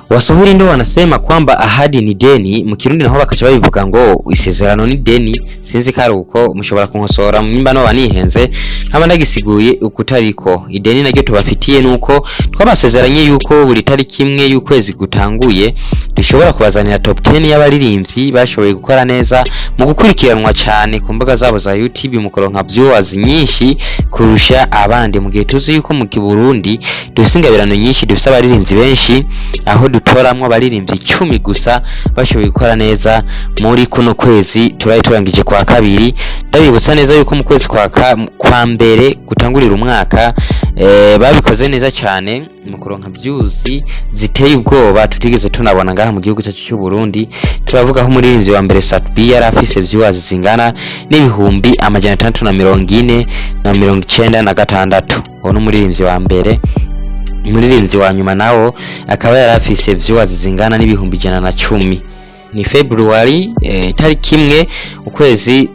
Waswahili ndo wanasema kwamba ahadi ni deni, mu Kirundi naho bakaca babivuga ngo isezerano ni deni. Sinzi ko ari uko, mushobora kunkosora nimba noba nihenze nkaba ndagisiguye ukutariko. Ideni naryo tubafitiye nuko twabasezeranye yuko buri tariki imwe y'ukwezi gutanguye dushobora kubazanira top 10 y'abaririmbyi bashoboye gukora neza mu gukurikiranwa cyane ku mbuga zabo za YouTube, mu kuronka viewers nyinshi kurusha abandi, mu gihe tuzi yuko mu Burundi dufise ingabirano nyinshi, dufise abaririmbyi benshi, aho dutoramwo abaririmbyi 10 gusa bashoboye gukora neza muri kuno kwezi turaye turangije kwa kabiri. Ndabibutsa neza yuko mu kwezi kwa mbere gutangurira umwaka babikoze neza cyane mu kuronka views ziteye ubwoba tutigeze tunabona ngaha mu gihugu cyacu cy'u Burundi. Turavuga aho umuririmbyi wa mbere Sat-B yari afise viewers zingana n'640,096. Uwo ni umuririmbyi wa mbere. Umuririmbyi wa nyuma nawo akaba yari afise viewers zingana n'110,000. Ni February itariki 1 ukwezi.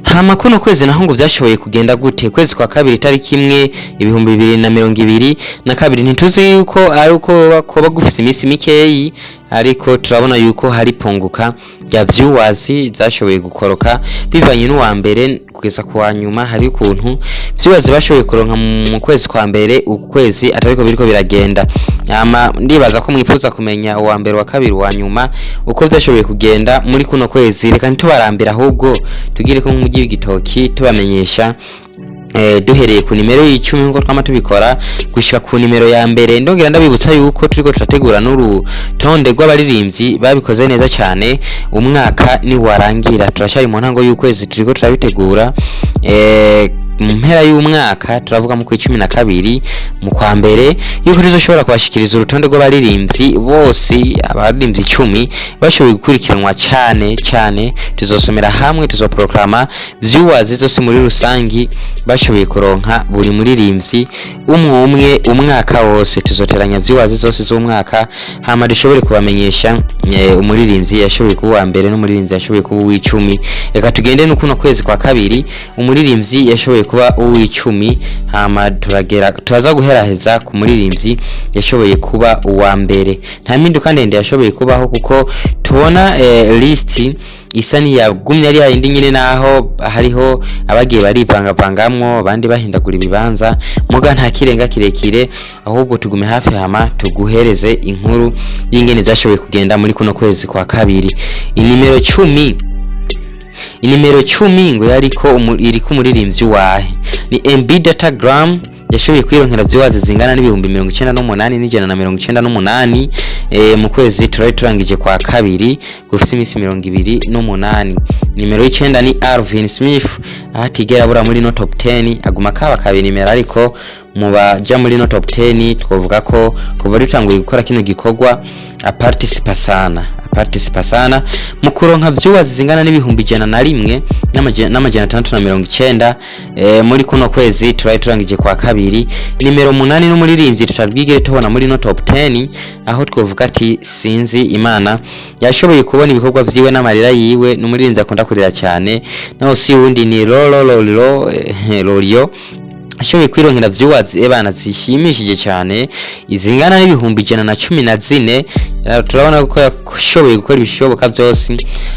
Hama kuno kwezi naho ngo vyashoboye kugenda gute? Kwezi kwa kabiri, itariki 1, 2022, ntituzi yuko ari uko koba gufise iminsi mikeyi, ariko turabona yuko hari punguka rya viewers zashoboye gukoroka bivanye n'uwa mbere kugeza ku wa nyuma. Hari ukuntu viewers bashoboye kuronka mu kwezi kwa mbere, uku kwezi atariko biriko biragenda. Ama ndibaza ko mwifuza kumenya uwa mbere, wa kabiri, wa nyuma, uko vyashoboye kugenda muri kuno kwezi. Reka ntitubarambira, ahubwo tugire ko nk'umujyi w'igitoki tubamenyesha duhereye ku nimero y'10 nkuko twama tubikora gushika ku nimero ya mbere. Ndongera ndabibutsa yuko turiko turategura n'urutonde rw'abaririmbyi babikoze neza cyane umwaka niwarangira. Turacyari mu ntango y'ukwezi, turiko turabitegura. Mu mpera y'umwaka, turavuga mu kwa 12, mu kwa mbere, yuko tuzoshobora kubashikiriza urutonde rw'abaririmbyi bose, abaririmbyi 10 bashoboye gukurikiranwa cyane cyane. Tuzosomera hamwe, tuzoprograma viewers zose muri rusangi bashoboye kuronka buri muririmbyi umwe umwe umwaka wose. Tuzoteranya viewers zose z'umwaka, hama dushobore kubamenyesha umuririmbyi yashoboye kuba uwa mbere n'umuririmbyi yashoboye kuba uw'icumi. Reka tugende n'ukuno kwezi kwa kabiri, umuririmbyi yashoboye kuba uw'icumi, hama turagera turaza guheraheza ku muririmbyi yashoboye kuba uwa mbere. Nta mpinduka ndende yashoboye kubaho, kuko tubona list isa niyagumye ari yayindi nyine, naho hariho abagiye barivangavangamwo, abandi bahindagura ibibanza, muga nta kirenga kirekire. Ahubwo tugume hafi, hama tuguhereze inkuru y'ingene zashoboye kugenda muri kuno kwezi kwa kabiri. Inimero 10, inimero 10 ngo yariko iriko umuririmbyi wahe? Ni MB Datagram, yashoboye kwironkera viewers zingana n'98,198 mu kwezi turari turangije kwa kabiri gufise iminsi 28. Nimero y'9 ni Alvin Smith, aho atigera abura muri no top 10, aguma kaba kabiri nimero, ariko mu baja muri no top 10 twovuga ko kuva dutanguye gukora kino gikorwa aparticipa sana, aparticipa sana mu kuronka viewers zingana n'101,690 muri kuno kwezi turari turangije kwa kabiri. Nimero 8 n'umuririmbyi tutabwigere tubona muri no top 10, aho twovuga ati sinzi Imana yashoboye kubona ibikorwa vyiwe n'amarira yiwe. N'umuririmbyi akunda kurira cyane, naho si wundi ni Lolo Lolo Lorio, ashoboye kwironkera viewers ebana zishimishije cyane izingana n'114,000. Turabona ko yashoboye gukora ibishoboka byose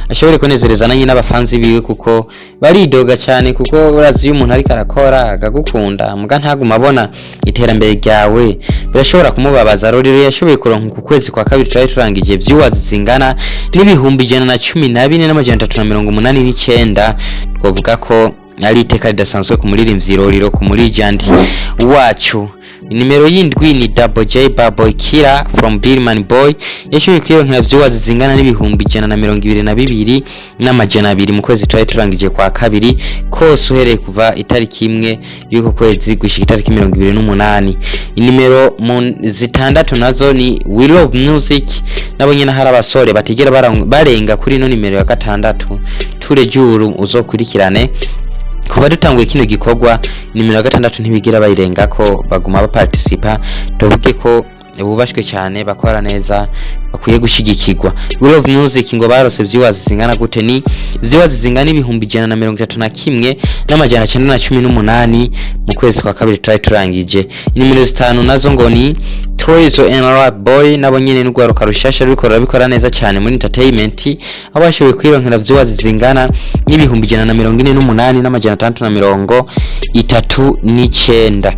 ashobore kunezereza na nyine abafanzi biwe, kuko baridoga cyane, kuko urazi iyo umuntu ariko arakora akagukunda muga ntaguma abona iterambere ryawe, birashobora kumubabaza. Rero yashoboye kuronka ku kwezi kwa kabiri turari turangije viewers zingana n'114,389. Twavuga ko ari iteka ridasanzwe ku muririmbyi Roriro, ku muri legend wacu. Nimero y'7 ni Double J Baboy Killer from Billman Boy, yashoboye kwironkera viewers zingana n'122,200 mu kwezi twari turangije kwa kabiri kose, uhereye kuva itariki 1 y'uko kwezi gushika itariki 28. Inimero mu 6 nazo ni We Love Music, nabo nyine hari abasore batigera barenga kuri ino nimero ya 6. Turejuru uzokurikirane kuva dutanguye kino gikorwa, nimero ya 6 ntibigira bayirengako, baguma baparticipa. Tuvuge ko Bubashwe cyane, bakora neza, bakwiye gushigikirwa. We Love Music ngo barose viewers zingana gute? Ni viewers zingana 131,918 mu kwezi kwa kabiri twari turangije. Inimero zitanu nazo ngo ni Troizo and Rap Boy, nabo nyene n'urwaruka rushasha ruriko rurabikora neza cyane muri entertainment, aho bashoboye kwironkera viewers zingana n'148,639.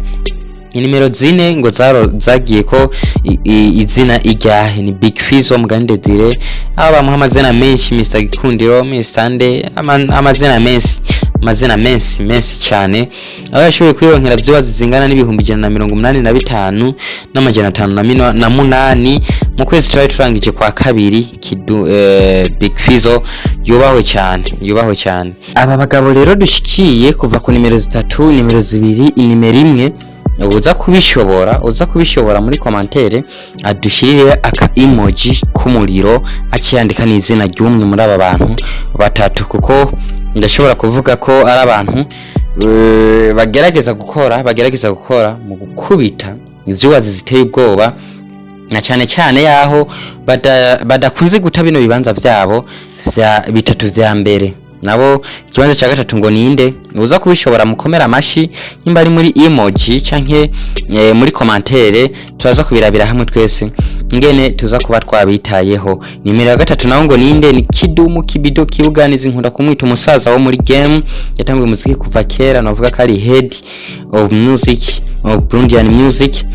Inimero zine ngo zaro zagiye ko izina iryahe? Ni Big Fizzo mugani Desire, aho bamuha amazina menshi, Mr Gikundiro, Mr Nde, amazina menshi, amazina menshi menshi cyane, aho yashoboye kwironkera viewers zingana n'185,508 mu kwezi twari turangije kwa kabiri. Kidu, Big Fizzo yubahwe cyane, yubahwe cyane. Aba bagabo rero dushikiye kuva ku nimero zitatu, nimero zibiri, inimero imwe, uza kubishobora muri commentaire adushirire aka emoji k'umuriro, akiyandika n'izina ry'umwe muri aba bantu batatu, kuko ndashobora kuvuga ko ari abantu bagerageza gukora mu gukubita ivyubazi ziteye ubwoba, na cyane cyane yaho badakunze guta bino bibanza vyabo vya bitatu vya mbere. Nabo ikibanza cya gatatu ngo ninde uza kubishobora? Mukomera amashi nimba ari muri emoji canke muri commentaire, turaza kubirabira hamwe twese ngene tuza kuba twabitayeho. Nimero ya gatatu naho ngo ninde? Ni Kidumu Kibido Kibuganizi, nkunda kumwita umusaza wo muri game, yatanguye umuziki kuva kera, navuga ko ari head of music of Burundian music,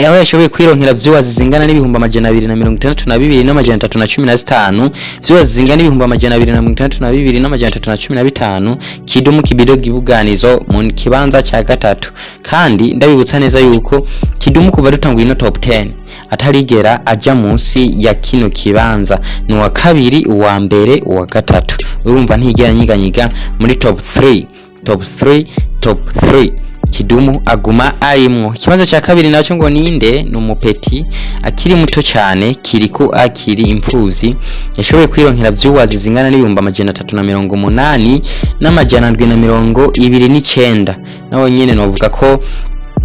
aho yashoboye kwironkera viewers zingana n'262,315, viewers zingana n'262,315. Kidumu Kibido Kibuganizo mu kibanza cya gatatu. Kandi ndabibutsa neza yuko Kidumu kuva dutanguye ino top 10 atarigera aja munsi ya kino kibanza. Ni uwa kabiri, uwa mbere, uwa gatatu. Urumva ntigera nyiganyiga muri top 3, top 3, top 3, Kidumu aguma arimwo. Ikibanza cya kabiri nacyo ngo ninde? Ni umupeti akiri muto cyane, Kiriku akiri imfuvyi, yashoboye kwironkera viewers zingana n380,729. Nawe nyene novuga ko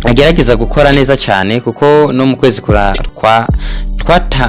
agerageza gukora neza cyane, kuko no mu kwezi kura kwa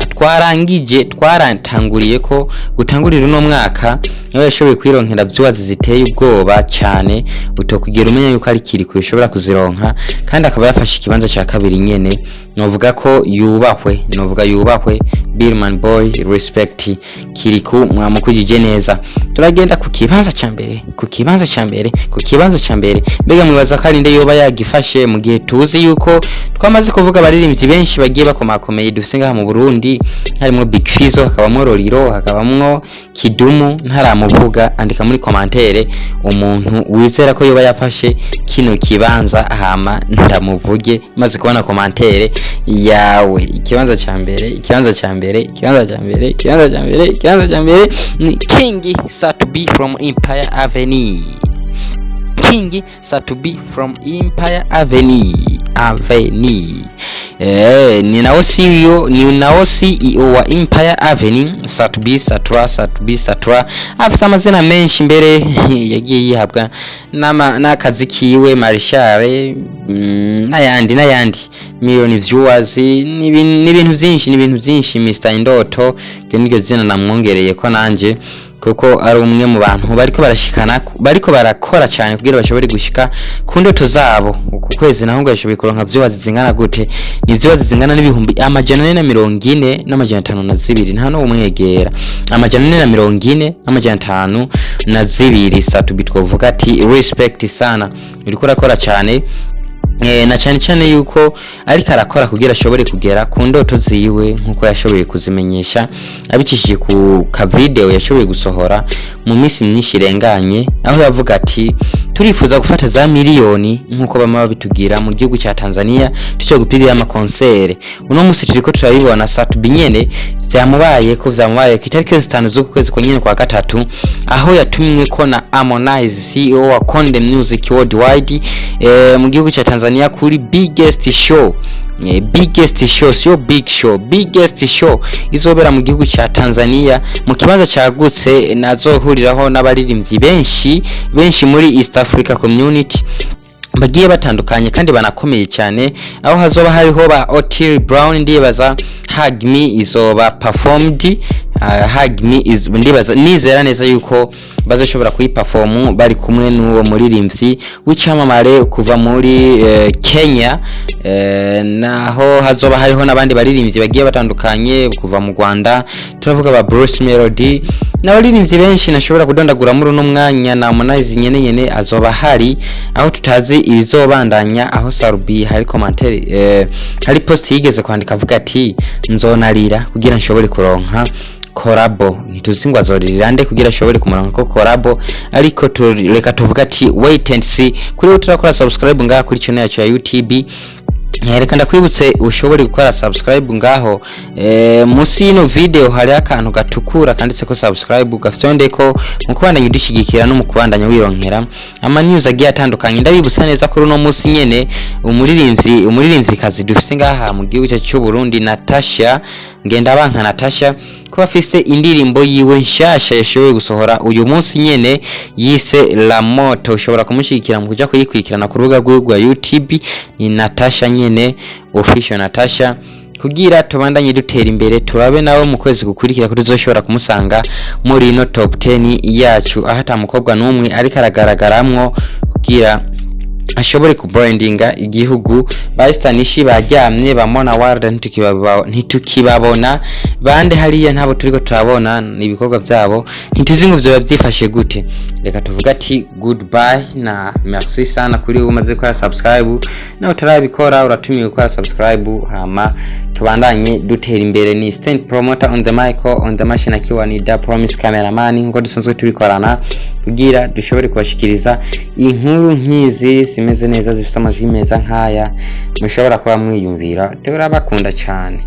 twarangije, twaratanguriye ko gutangurira uno mwaka, niho yashoboye kwironkera viewers ziteye ubwoba cyane, utokugera umenya yuko ari Kiriku bishobora kuzironka, kandi akaba yafashe ikibanza cya kabiri nyene. Novuga ko yubahwe, novuga yubahwe. Billman Boy, respect. Kiriku mwamukujije neza. Turagenda ku kibanza cya mbere, ku kibanza cya mbere, ku kibanza cya mbere. Mbega mwibaza ko ari nde yoba yagifashe, mu gihe tuzi yuko twamaze kuvuga abaririmbyi benshi bagiye bakomakomeye dufise ngaha mu Burundi, harimo Big Fizzo, hakabamwo Roriro, hakabamwo Kidumu ntaramuvuga? Andika muri commentaire umuntu wizera ko yoba yafashe kino kibanza, hama ndamuvuge maze kubona commentaire yawe. Ikibanza cya mbere, ikibanza cya mbere, ikibanza cya mbere, ikibanza cya mbere, ikibanza cya mbere ni King Sat-B from Empire Avenue. King Sat-B from Empire Avenue. Ni nawo CEO, ni nawo CEO wa Empire Avenue. Sat-B Satura, Sat-B Satura afise amazina menshi mbere yagiye yihabwa n'akazi kiwe, Marshal, n'ayandi n'ayandi, million viewers, n'ibintu byinshi, n'ibintu byinshi. Mr Indoto, iryo niryo zina namwongereye ko nanje, kuko ari umwe mu bantu bariko barashikana, bariko barakora cyane kugira bashobore gushika ku ndoto zabo. Uku kwezi naho ngo yashoboye kuronka viewers zingana gute? Ni viewers zingana n'440,502. Nta no umwegera, 440,502. Sat-B twovuga ati respect sana, uriko urakora cyane, na cyane cyane yuko ariko arakora kugira ashobore kugera ku ndoto ziwe, nkuko yashoboye kuzimenyesha abicishije ku ka video yashoboye gusohora mu minsi myinshi irenganye, aho yavuga ati turifuza gufata za miliyoni nkuko bama babitugira mu gihugu cya Tanzania, tucyo gupigira amakonsere. Uno musi turiko turabibona, Sat-B nyene vyamubaye ko vyamubaye ku itariki 5 z'uku kwezi kwa nyene kwa gatatu, aho yatumwe ko na Harmonize, CEO wa Konde Music Worldwide, mu gihugu cya Tanzania kuri biggest show, biggest show, sio big show, biggest show izobera mu gihugu cya Tanzania mu kibanza cyagutse, nazohuriraho n'abaririmbyi benshi benshi muri East Africa Community. Bagiye batandukanye kandi banakomeye cyane, aho hazoba hariho ba Otile Brown. Ndibaza Hug Me izoba performed, Hug Me is, ndibaza nizera neza yuko bazoshobora kuyiperform bari kumwe n'uwo muririmbyi w'icyamamare kuva muri Kenya, naho hazoba hariho n'abandi baririmbyi bagiye batandukanye kuva mu Rwanda. Turavuga ba Bruce Melody n'abaririmbyi benshi nashobora kudondagura muri uno mwanya, na Harmonize nyene nyene azoba hari, aho tutazi ibizobandanya. Aho Sat-B hari commentaire, hari post yigeze kwandika avuga ati: "Nzonarira kugira nshobore kuronka collabo." Ntituzi ngo azoririra nde kugira ashobore kumuronka ko collabo, ariko reka tuvuga ati wait and see. Kuri we turakora subscribe ngaha kuri channel yacu ya YouTube. Reka ndakwibutse ushobore gukora subscribe ngaho munsi y'ino video. Hari akantu gatukura kanditse ko subscribe, gafyondeko mu kubandanya udushigikira no mu kubandanya wironkera ama news agiye atandukanye. Ndabibutsa neza kuri uno munsi nyene umuririmvyikazi dufise ngaha mu gihugu cyacu cy'u Burundi, Natasha Ngendabanka Natasha, ko afise indirimbo yiwe nshasha yashoboye gusohora uyu munsi nyene yise La Moto. Ushobora kumushyigikira mu kuja kuyikurikirana ku rubuga rwiwe rwa YouTube, ni Natasha nyene Official Natasha, kugira tubandanye dutera imbere, turabe nawe mu kwezi gukurikira ko tuzoshobora kumusanga muri ino top 10 yacu, aho ata mukobwa n'umwe ariko aragaragaramwo, kugira ashobore kubrandinga igihugu. Ba Stanishi baryamye, ba Mona Warda ntitukibabona, bande hariya ntabo turiko turabona ibikorwa byabo, ntituzi ngo vyoba byifashe gute. Reka tuvuga ati goodbye na merci sana kuri wowe umaze gukora subscribe. Nawe utarabikora, uratumiwe gukora subscribe, hama tubandanye dutera imbere. Ni Stand Promoter on the mic, on the machine akiwa ni Da Promise cameraman, nkuko dusanzwe tubikorana kugira dushobore kubashikiriza inkuru nk'izi zimeze neza, zifite amajwi meza nk'aya mushobora kuba mwiyumvira. Turabakunda cyane.